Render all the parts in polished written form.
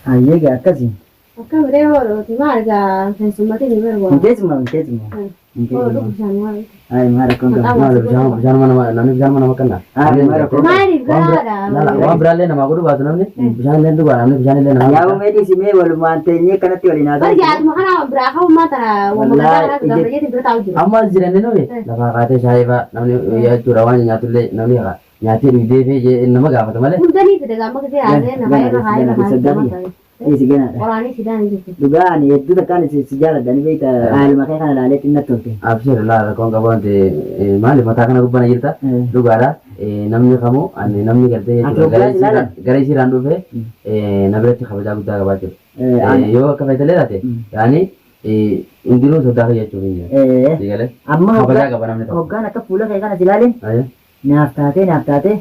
Hayyee gaa akkasi. Akkam ree hoodhooti maal gaa keessummatiin hin Hin barbaadu. keessumaa hin keessumaa. Hin Hoodhu keessumaa. bishaan maal. Ay maal rakkoon qabu. Maqaa Maal maasii bishaan godhu. bishaan mana namni bishaan mana makkanna. Ay maal rakkoon qabu. Maaliif Waan bira garaadha? laala waan biraallee namaa godhu baatu namni bishaan illee dhugaa namni bishaan illee namaa Yaa godha. uumee dhiisimee walumaan teenyee kanatti waliin Bari haasa'u. jaatuma kana biraa ka'ummaa tana wamma gaddaa Wallaahi kanaatu ija gaafa jeetiin bira taa'u jira. Amma as jiran nuyi lafaa kaatee shaayii fa'a namni jechuudha waan nyaatullee namni nyaatee dhugdee fi nama gaafata malee. Hundanii fide gaama gisee haasa'ee na gana kaayee dhiisi kaayee gana dhiisi kaayee soddaa nama kiyya. ta'e. Dhiisi ganaadha. Qoraanii sidaan hin jirtu. Dhugaa ani hedduu takkaan si jaaladha ni beekta haaluma kee kana ilaalee xinnatti tolte. Abshir laa rakkoon qabu wanti maali mataa kana gubbana jirta dhugaadha namni kamuu ani namni gartee Ati jechuudha hoggaa si ilaalan? gara isiirraan dhufe na biratti kabajaa guddaa qabaa jiru. Yoo akka feetallee taate yaani hundinuu sodaa kiyya jechuuf hin jiru. Si galee Amma kabajaa qaba namni tokko. hoggaan akka fuula kee kana si ilaaleen naaf taatee naaf taatee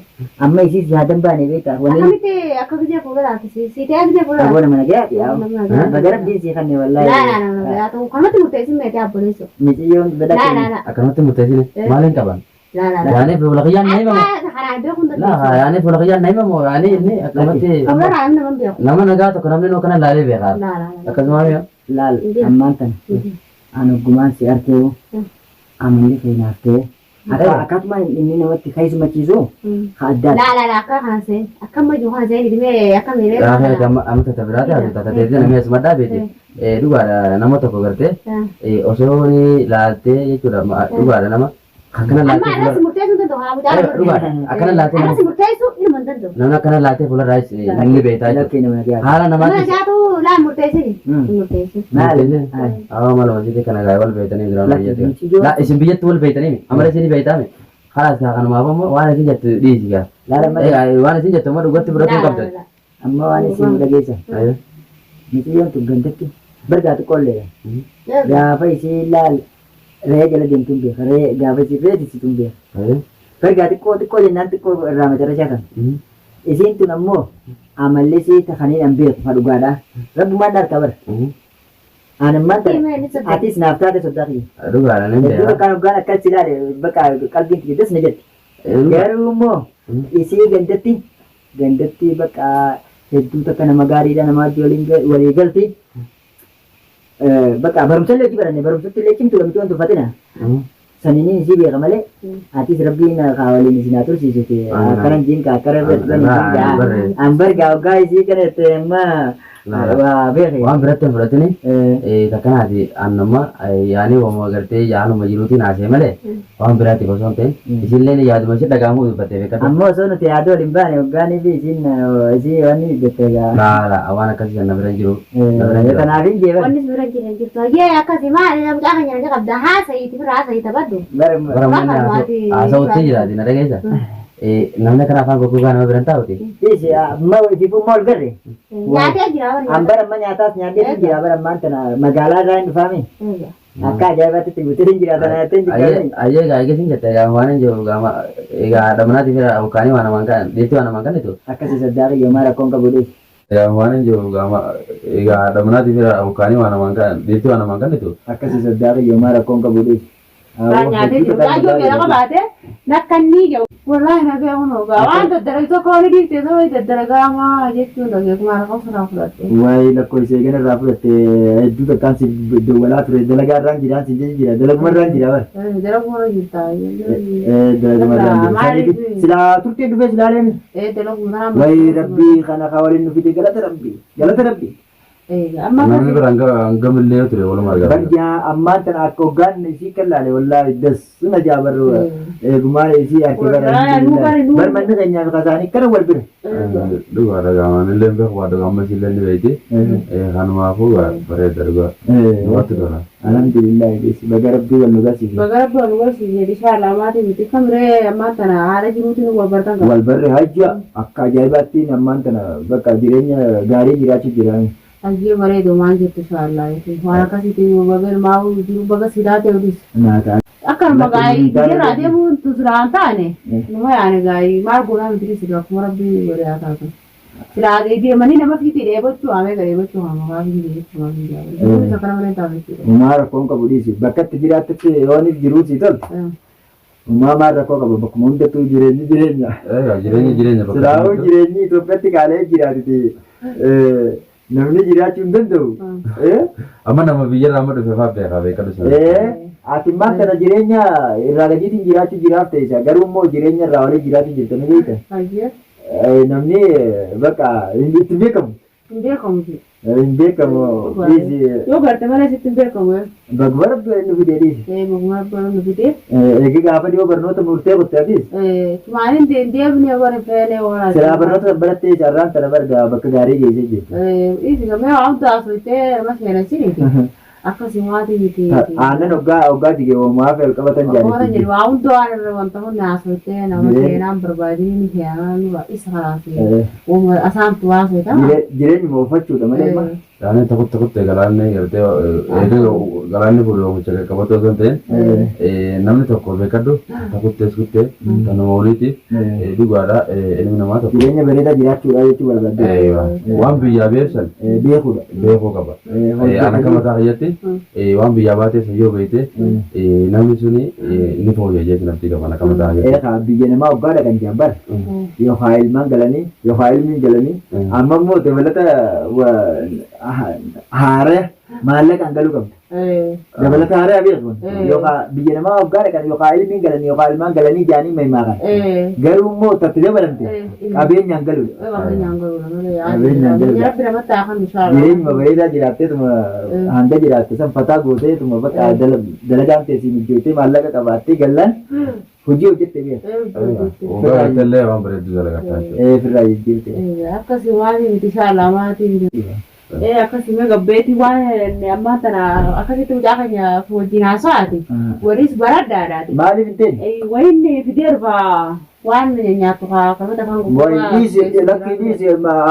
amma isiis yaadan baane beekta wanni Akkamitti akka gisee fuula laata si si ta'ee gisee fuula aboo laata. nama nagayaati yaa Nama nagayaati. baga rabbiin sii kanne Laa laa wallaahi nama nagayaa ta'u kanumatti murteessin meetii abboleessu. miciyyoon Laa badha laa laa. Akkanumatti murteessine maal hin qaban. Laa laa laa. Yaani fuula kiyyaan na himamu. Akka kanaan beekuu hin Laa dandeessu. yaani fuula kiyyaan na himamu yaani inni akkanumatti Fuula kanaan nama hin beeku. nama nagaa tokko namni nuu kana laalee beekaa. Laa laa laa. Akkasuma mi'a. Laal ammaan tana an oggumaan si arkeewu amalli kee naaf ta'e akka akkaatuma inni namatti keessumachiisu ka addaati. Laa laa laa akka kana seen akka amma jiru kana seen idimee akka miiree. Gaafa amma amma tata biraa taate tata teessee namni asuma dhaabeeti. Dhugaadha nama tokko gartee osoo ni laaltee jechuudha dhugaadha nama akkana Amma laaltee irratti fuula murteessuu danda'u haa mucaa nama dhugaadha akkana laaltee Irratti murteessuu ilma hin danda'u. namni akkana laaltee fuularraa ni beektaa jechuudha. Lakkee nama nagayaati. Haala Nama namaatis nagaatu laa murteessini. Murteessin. Maali? Awwa maluma sitti kana gaa wal beektanii duraan Lakki biyyatti. muciyyoo. Laa isin biyyatti wal beektanii amala isin beektaame. Kalaas kaa kanumaaf ammoo waan isin jettu dhiisi gaa. Laala malee Waan isin jettu ammoo dhugatti fudhatuu Laa qabda. laa. Amma waan isin dhageessan. Mucayyoon tun gandatti bargaa xiqqoolleedha. Gaafa isii laal re'ee jala deemtuun beeka. Re'ee gaafa isii re'ee tissituun beeka. Bargaa xiqqoo xiqqoo jennaan xiqqoo irraa macarrashaa kan. Isiin tun ammoo amalli isii ta kaniin an beeku ka dhugaadha. Rabbumaan na harkaa bara. An ammaan tana atis naaf taate soddaa kiyya. Dhugaadha nan Hedduu beeka. takkaan hoggaan akkas si ilaale bakka qalbiin tiyya das na jetti. Garuu immoo isii gandatti gandatti bakka hedduu takka nama gaariidha nama wajji waliin walii galti. Bakka barumsa illee hojii baranne barumsatti illee cimtuudha miti wantu fatina. Saniniin isii beeka malee atis rabbiin kaa waliin isin haa tursiisuti akkanan jiin kaa akkana irra turan isiin gaa an bar gaa hoggaa isii kana itti amma waa beeke. Waan biratti hin fudhatini takkanaati annamma yaani wama gartee yaanuma jiruutiin haasee malee waan biraatiif osoo hin ta'in isinillee yaaduma ishee dhaga'amuu dubbattee beekadhu. Amma osoo nuti yaaduu waliin baane hoggaanii fi isiin isii wanni jette gaa. Laa laa waan akkasii san na bira hin jiru. Na bira hin jiru. Kanaaf hin jeeban. Wanni si bira jiran jirtu. Hayyee akkasi maali mucaa keenya naga qabda haasa'iiti firra haasa'i taphadhu. Bara Bara manni haasa'utti jiraati na dhageessa. Namni akkana afaan goggogaa nama bira hin taa'uti. Dhiisi amma ififummaa ol garre. Nyaatee jira warri An bara amma nyaataas nyaadhee jira bara ammaan tana magaalaa irraa hin dhufaame. Akka ajaa'ibaatti itti guutee hin jira tana nyaatee hin jira. Ayyee egaa eegasiin jette egaa waan hin jiru egaa egaa haadha manaatii fi ukkaanii waan namaan kan dhiirti waan namaan kennitu. Akkasii soddaa kiyya rakkoon qabu dhiisi. Egaa waan hin jiru egaa egaa haadha manaatii fi ukkaanii waan namaan kan dhiirti waan namaan kennitu. Akkasii soddaa kiyya rakkoon qabu dhiisi. Waan nyaatee jiru. Mucaayyoo meeqa qabaate nakkanni jedhu. Wallaahi na beeku noo gaa waan daddalagu tokko wani dhiifte ta'uu daddaragaamaa jechuun dhageeku maal qofa irraa fudhatte. Waa'ee lakkoofsa eegana irraa fudhatte hedduu takkaan si dawwalaa ture dalagaa irraan jiraan si jecha jira dalaguma irraan jira bara. Dalaguma irra jirta. Dalaguma irraan jira. Maaliif? Silaa turtee dhufee silaa deemi. Dalaguma kanaa. Wayi rabbii kana ka waliin nu fide galata rabbii galata rabbii. Namni bira hangam illee yoo ture waluma argaa. Barjaa ammaan tana akka hoggaan isii kan laale wallaahi das na jaa bar eegumaa isii harki bar alhamdulillah bar manni keenyaa fi kasaanii kana wal bira. Dhugaa dhagaamaan illee hin beeku waa dhugaa amma isiillee ni beekti. Kanumaafuu bareeda dhugaa. Namatti tola. Alhamdulillah baga rabbii wal nu garsiise. Baga rabbi wal nu garsiise inshallah maatii miti kamiree ammaan tana haala jiruutiin wal bartan qaba. Wal barre hajja akka ajaa'ibaatti ammaan tana bakka jireenya gaarii jiraachuu jira. Hayyee bareedu maan jirtu inshallah waan akkasiitiin baga ilmaa jiru baga silaa ta'e odis. Naa ta'a. Akkanuma gaa'ii biyyarraa deemuun silaa hin taane numa yaane gaa'ii maal goonaa miti silaa akkuma rabbi godhe haa taatu. Silaa deemanii nama fiixii dheebochuu haamee dheebochuu haama gaafa hin jechuu maaf hin jaalu. Jiruun isa kana malee hin taatu jechuudha. Umaa rakkoon qabu dhiisi. Bakka itti jiraattutti yooniif jiruu sii toltu. Umaa maal rakkoo qaba bakkuma hundattuu jireenyi jireenya. Egaa jireenyi jireenya bakka Silaa'uu hundattuu. jireenyi Itoophiyaatti qaala'ee jiraatiti. Namni jiraachuu hin danda'u. Amma nama biyyarraa amma dhufe fa'aa beekaa beekadhu sana. Ati maal kana jireenya irraa gadiitiin jiraachuu jiraaf ta'e isa garuu immoo jireenya irraa olii jiraachuu jirta ni beekta. Ayyee. Namni bakka itti beekamu. Hin beekamu. Hin beekamu. Dhiisi. Yoo garte malee sitti hin beekamu. Baguma rabbi nu fidee dhiisi. Baguma rabbi nu fidee. Eegi gaafa dhiyoo barnoota murtee kutte atis. Tumaaniin deemnee warri feene waraabee. Silaa barnoota san barattee carraan tana barga bakka gaarii geessee jirti. Dhiisi gamee waa hunda haasofitee nama seenachiniiti. Akkasii maatii miti. Aannan hoggaa hoggaa jige hoomaa fi qabatan Warra jaallatti. jedhu waa hunda waan irra wanta hundi haasofitee nama seenaan barbaadini ni seenaa ni isa kalaasee. Asaantu haasofita. Jireenyuma uffachuudha malee ma. Yaani tokko tokkotti galaanni gartee eega galaanni fuudhu oomisha qaqqabatu osoo hin ta'in namni tokko beekadhu takuttees kuttee kanuma oliiti dhugaadha ilmi namaa tokko. Jireenya bareedaa jiraachuudha jechuu barbaadde. Waan biyyaa beeksan Beekuudha. beekuu qaba. Ana akka mataa kiyyatti waan biyyaa baatee san yoo beekte namni suni ni fooyya jee nafti qaba akka mataa kiyyatti. Eegaa biyya namaa waggaa dhaqan jaan yookaan ilmaan galanii yookaan ilmiin galanii amma immoo dabalata haara maallaqaan galuu qabda. Dabalata haaraa beeku yookaan biyya namaa waggaa dhaqan yookaan ilmiin galanii yookaan ilmaan galanii jaanii maimaakan. Garuu immoo tatti dabalamte qabeenyaan galuudha. Qabeenyaan galuudha. Rabbi namatti haa kennu inshallah. Jireenyuma bareedaa jiraatteetuma hanga jiraatte san fataa gooteetuma bakka dalagaan teessii mijjoottee maallaqa qabaattee gallaan hojii hojjette beekta. Waggaa galtellee waan bareedduu dalagataa jechuudha. Firraa jijjiirte. Akkasii maatii miti inshallah maatii miti. Akkasuma gabbeetii waan ammaa tana akkasitti mucaa keenya wajjin haasa'aati. Waris baradhaadhaati. Maaliif hin teenye? Wayinni fidee dhufa waan nyaattu haa kamata kan Wayi dhiisi lakki dhiisi bara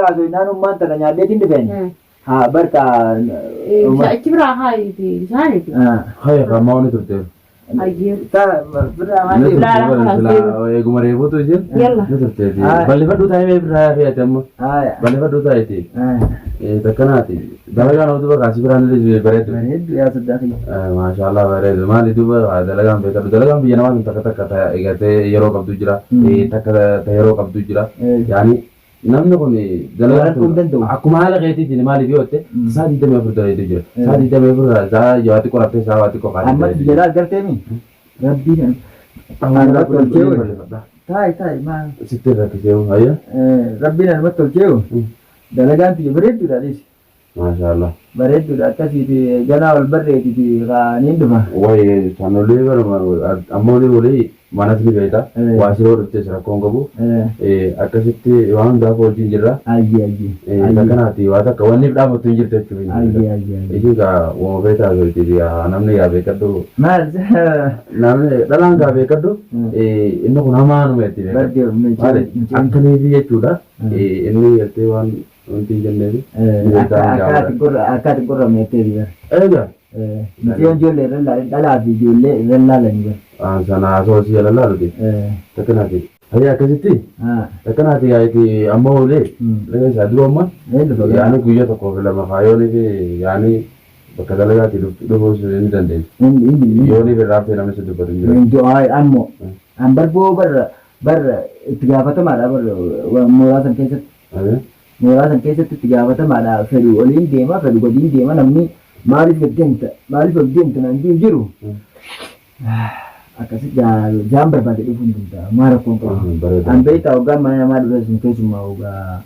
haasoo ummaan tana nyaadheetiin dhufeen. Haa barka. Achi biraa haa isaaniiti. Haya kan maal turteef. Ayyee. Firraa Ni maaliif? turte eeguma reefuutu isheen. Yalla. Ni turteeti. Balleeffadhuu taa'ee mee birraa fe'ate amma. Balleeffadhuu taa'eeti. Takkanaati. Dalagaan hoo duba kaasii biraan illee bareedu. Bareedu yaa soddaa kiyya. Maashaallah bareedu. Maali duba dalagaan beekadhu. Dalagaan biyya namaa sun takka takka eegatee yeroo qabdu jira. Takka yeroo qabdu jira. Yaani namni kun dalagaan kun akkuma haala keetiitiin maaliif yoo jette sa'a 24 dalagaa jira. Sa'a 24 sa'a jawaatti qorattee sa'a waatti qofaatti. Amma jalaa agarteemi? Rabbiin anumatti tolchee taayi taayi maal? Sitti rakkisee hayya. Rabbiin anumatti tolchee dalagaan tiyya bareedduudha dhiisi. Maashaallah. Bareedduudha akkasiiti ganaa ol barreetiti niin dhufa. Wayi sanolee baruma ammoo olii manas ni beekta. Waa siroo dhuftes rakkoon qabu. Akkasitti waan hundaaf wajjin jirra. Ayyee ayyee. Takkanaati waa takka wanni dhaabbattu hin jirtu jechuudha. Ayyee ayyee. Ishii gaa uuma beektaa sochii namni gaa beekadhu. Maal? Namni dhalaan gaa beekadhu inni kun hamaa numa itti beekadhu. Maali akkaniifi jechuudha. Inni gartee waan wanti hin jenneefi. Akka ati qorramne jettee jira. Egaa. Mucayyoon ijoollee irra ilaalan dhalaa fi ijoollee irra ilaalan jira. Sana haasawaa si jala laaluti. Takkanaati. Hayya akkasitti. Takkanaati yaa'iti amma oolee. Isaa dura amma. Yaani guyyaa tokkoo fi lama faayoonii fi yaani bakka dalagaatti dhufuus ni dandeessu. Yoonii fi raabtee namni si dubbatu hin jiru. Ammoo an barboo barra barra itti gaafatamaadha barra mooraa san keessatti. Mooraa san keessatti itti gaafatamaadha fedhu oliin deema fedhu gadiin deema namni maaliif gad deemta maaliif ol deemta naan jiru jiru. Akkasi jaan barbaade dhufuu hin danda'a maa rakkoon qabu. An beektaa hoggaan mana namaa dhufe sun keessumaa hoggaa.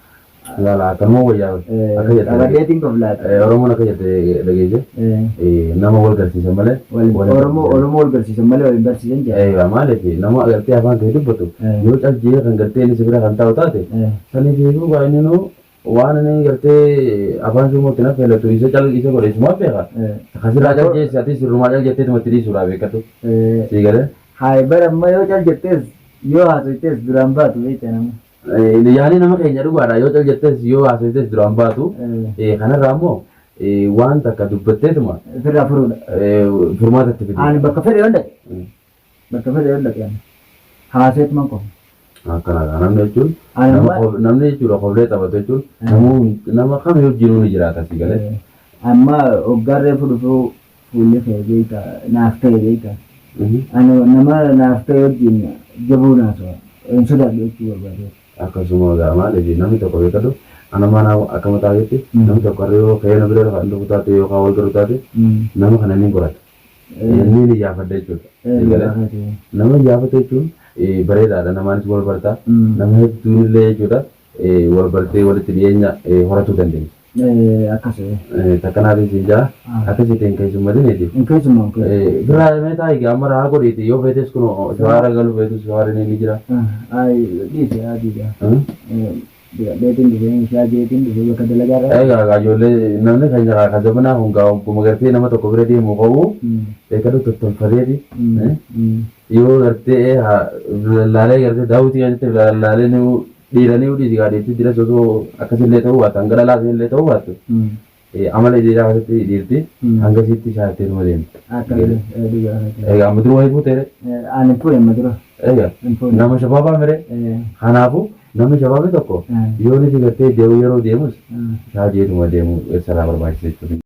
Laala akkanuma wayyaa akka jette. Qabadheetiin koflaata. Oromoon akka jette dhageesse nama wal garsiisan malee. Oromoo Oromoo wal garsiisan malee wal hin barsiisan jedha. Maaliif nama gartee afaan kee dubbatu yoo calji'ee kan gartee inni si bira kan taa'u taate saniif hiikuu inni nuu waan inni gartee afaan shumootti na feelatu isa cal isa godhe isumaa beeka. Kasirraa cal jeesse ati sirrumaa cal jetteetuma itti dhiisuudha beekatu. Sii galee. Hayi bara amma yoo cal jettees yoo haasoftees duraan baatu beekta nama. Yaani nama keenya dhugaadha yoo cal jettees yoo haasoftees duraan baatu. Kanarraa immoo waan takka dubbatteetuma. Firraa furuudha. Furmaata itti fidu. Ani bakka fedhe yoo dhaqe. Bakka fedhe yoo dhaqe haaseetuman qofa. Akkanaadha namni jechuun namni jechuudha qoblee taphatu jechuun nama kam wajjinuu ni jiraata si galee. Amma hoggaan reefu dhufuu fuulli kee beekta naaf ta'e beekta. Ani nama naaf ta'e wajjin jabuu naasoo hin sodaadhu jechuu barbaade. Akkasuma egaa maaliif namni tokko beekatu Ana maana akka mataa keetti namni tokko har'a yoo ka'ee na bira lafa hin dhufu taate yookaan wal garu taate nama kana ni qorata. Inni ni iyyaafadha jechuudha. Nama iyyaafatu jechuun bareedaadha namaanis wal barta. Nama hedduun illee jechuudha wal bartee walitti dhiyeenya horatuu dandeessa. Akkas. Takkanaatiin siin jaa akkasiitiin keessummatiniiti. Hin keessumaa. Biraa mee taa'i gaa amma raa godhiiti yoo feetes kun shawaara galu feetus shawaarri ni jira. Dhiise adiidha. Dheetiin dhufee meeshaa jeetiin dhufee bakka dalagaa irraa. Egaa egaa ijoollee namni keenya kaa ka zamanaa kun gaa ogguma gartee nama tokko bira deemu ka'u eegalu tottolfateeti yoo gartee lallaalee gartee daawwitii keessatti lallaalee ni dhiira ni dhiisi gaa dhiirti dhiiras osoo akkasillee ta'uu baattu hanga dhalaa illee ta'uu baattu amala dhiiraa keessatti dhiirti hanga isiitti shaattee numa deemti. Akka dhugaa. Egaa amma dura wayii fuuteere. Ani fuudhe amma dura. Egaa nama shabaabaa mire kanaafuu namni shabaabni tokko yoo nuti gartee deemu yeroo deemus shaajeetuma deemu sarara barbaachisa jechuudha.